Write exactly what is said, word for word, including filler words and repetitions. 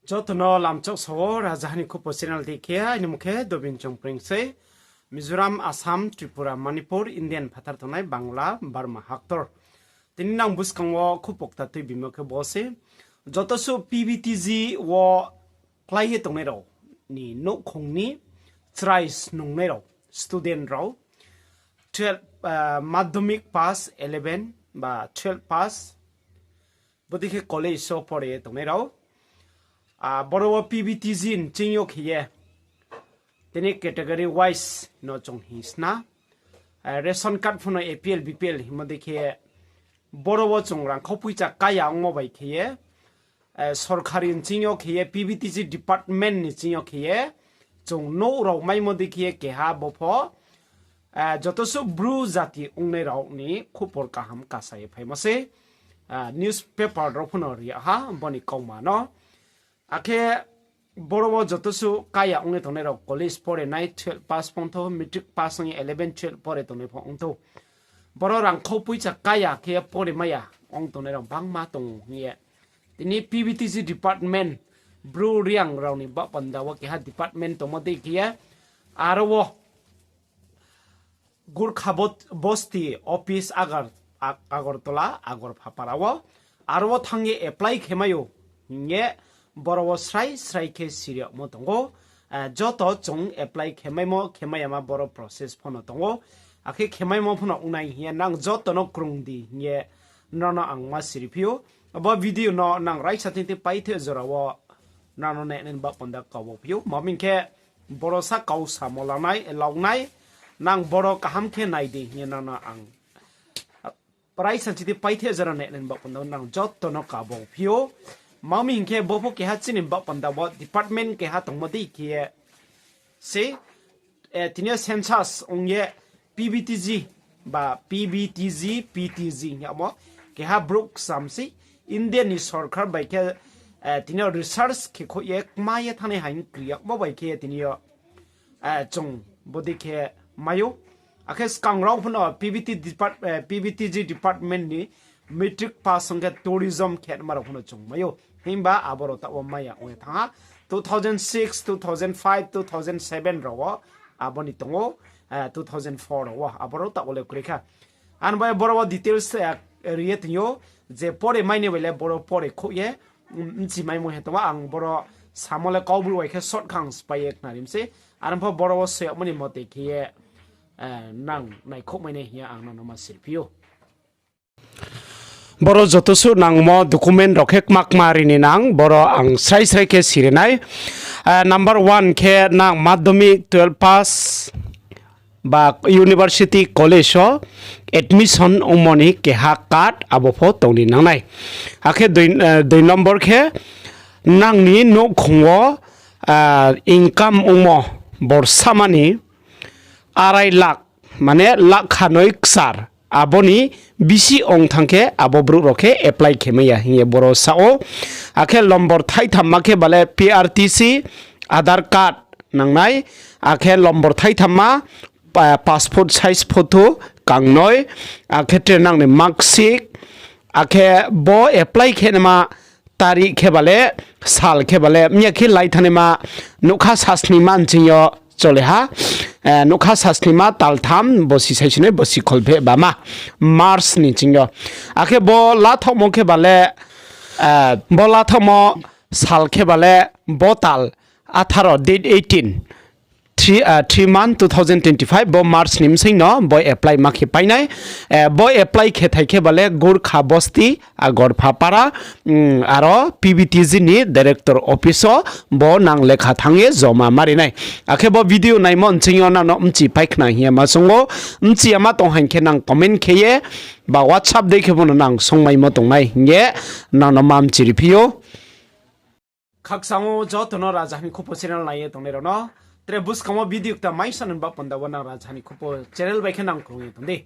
Joto no lamchok sa wo, Rajaha ni Khupo channel dei khe, aini mung khe Dobin Chongpreng sei. Mizoram, Assam, Tripura, Manipur, Indian phathar tongnai Bangla, Burma haktor. Tini nang buskang wo khupo kta tuibimo khe bo se. Joto suh P V T G wo klái ye tongnai rao ni nouhkhong ni chrai snungnai rao, student rao, twelve, ah, madhyamik pass, eleven ba twelve pass, bodei khe college wo pore ye tongnai rao. Ah, boro wo P V T G nching yo khe ye, tini category wise no chung hing sna. Ah, ration card pho no A P L, B P L hingmo dei khe, boro wo chung rangkhau poicha kaya ongmo bai khe ye, eh, sorkari nching yo khe ye, P V T G department ni nching yo khe ye, chung nouh rao maimo dei khe ye keha bo pho, eh, joto suh Bru jati ongnai rao ni khupor kaham kasa ye phaimo se, ah, newspaper rao pho no ri ha bo ni kauma no. Akhe boro wo joto suh kaya ong ye tongnai rao college pore nai, twelve pass pho ong thou, matric pass ong ye eleven, twelve pore tongnai pho ong thou. Boro rangkhau poicha kaya khe pore mai ya ong tongnai rao bangma tong hing ye. Tini P V T G department, Bru Reang rao ni baoh panda wo keha department tongmo dei khe ye, aro wo Gurkha Bot-, Bosti office Agar-, A-, Agartala, Agarphapara wo, aro wo thanng ye apply khe mai ou hing ye boro wo srai srai khe siri yagmo tong ou. Eh, joto chung apply khe maimo, khe mai yama boro process pho no tong ou. Akhe khe maimo pho no ong nai hing ye nang joto no krung di hing ye nrao no ang ma siri phi ou. Abo video no nang raisa thing thing paithe jora wo nrao no nai nai baoh panda kabo phi ou. Ma hing khe boro sa kau samo lanai, launai, nang boro kaham khe nai di hing ye nrao no ang raisa thing thing paithe jora nai nai baoh panda nang joto no kabo phi ou. Ma hing khe bo pho keha chini baoh panda wo department keha tongmo dei khe ye se, eh, tini yo census ong ye P V T G ba P V T G, P T G hing yamo keha brouh kcham sei. India ni sorkar bai khe, eh, tini yo research khe khouh ye kma ye thanngnai haing kri yagmo bai khe tini yo, eh, chung bodei khe mai ou. Akhe skang rao pho no P V T depart-, eh, P V T G department ni matric pass ong khe tourism khe ma rao pho no chung mai ou. Himba abo rao taoh wo mai ya ong ye thanng ha. Two thousand six, two thousand five, two thousand seven rao wo abo ni tong ou, eh, two thousand four rao wo abo rao taoh wo le kroi kha. Ani bai boro wo details, eh, ri ye tong ou, je pore mai ni bai le boro pore khouh ye, mm, bchi maimo he tong ou, ang boro samo le Kaubru bai khe short khe ang sphái ye khnari mi sei. Aro pho boro wo soi yagmo ni mote khe ye, eh, nang naikhouh mai nai hing ye ang nrao no ma siri phi ou. Boro joto suh nangmo document rao khe kma kma ri ni nang, boro ang srai srai khe siri nai. Eh, number one khe nang madhyamik twelve pass ba university college wo admission ongmo ni keha card abo pho tong ni nang nai. Akhe dui, eh, dui number khe nang ni nouhkhong wo, ah, income ongmo borsa mani arai lakh, mane lakh khanoi kchar, abo ni bisi ong thanng khe abo brouh rao khe apply khe mai ya hing ye boro sa ou. Akhe lombor thaithamma khe bale P R T C, Aadhaar card nang nai, akhe lombor thaithamma, pa-, passport size photo kangnoi, akhe tre nang ni marksheet, akhe bo apply khe naima tarik khe bale, sal khe bale, mya khe lai thanngnaima nougkha sasnima nching yo chole ha, eh, nougkha sasnima taltham, bosi saisinoi, bosi kholpheh bama, March ni nching yo. Akhe bo lathaohmo khe bale, eh, bo lathaohmo sal khe bale, bo tal atharo, date eighteen, three, ah, three month two thousand twenty-five, bo March ni bsing no bo apply ma khe pai nai. Eh, bo apply khe thai khe bale Gurkha Bosti, Agarphapara, mm, aro P V T G ni director office wo bo nang lekha thanng ye joma ma ri nai. Akhe bo video naimo nching yo nang no bchi pai khna hing ye ma song ou, bchi ya ma tong haing khe nang comment khe ye, ba WhatsApp dei khe bo no nang songmaimo tong nai hing ye nang no ma bchi ri phi ou. Khakchang ou joto no Rajaha ni Khupo channel nai ye tongnai rao no. Tre buskang wo video kta mai sa ni baoh panda wo nang Rajaha ni Khupo channel bai khe nang krung ye tong di.